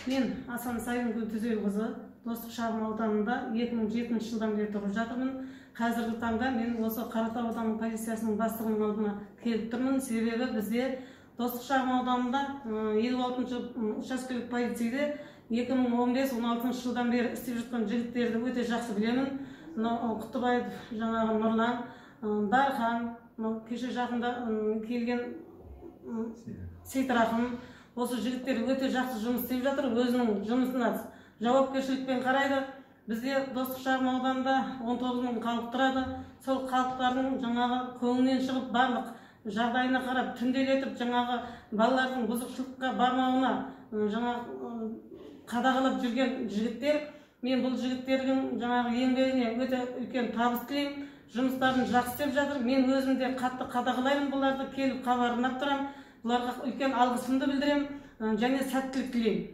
Мен Асан Сайынгүл Түзелқызы, Достық шағын ауданында 2007 жылдан бері тұрып жатырмын. Қазіргі таңда мен осы Қаратау ауданының полициясының бастығының алдына келіп тұрмын. Себебі бізде Достық шағын ауданында 56-шы учаскелік полицейде 2015-16 жылдан бері істеп жатқан жігіттерді өте жақсы білемін. Мынау Құттыбаев жаңағы Нұрлан, Дархан, мынау кеше жақында келген Сейтрахым, осы жігіттер өте жақсы жұмыс істеп жатыр, өзінің жұмысына жауапкершілікпен қарайды. Бізде Достық шағын ауданында 19 мың халық тұрады. Сол халықтардың жаңағы көңілінен шығып, барлық жағдайына қарап, түнделетіп жаңағы балалардың бұзықшылыққа бармауына жаңағы қадағалап жүрген жігіттер. Мен бұл жігіттердің жаңағы еңбегіне өте үлкен табыс тілеймін. Жұмыстарын жақсы істеп жатыр. Мен өзім де қатты қадағалаймын бұларды, келіп хабарынап тұрамын. Бұларға үлкен алғысымды білдіремін және сәттілік тілеймін.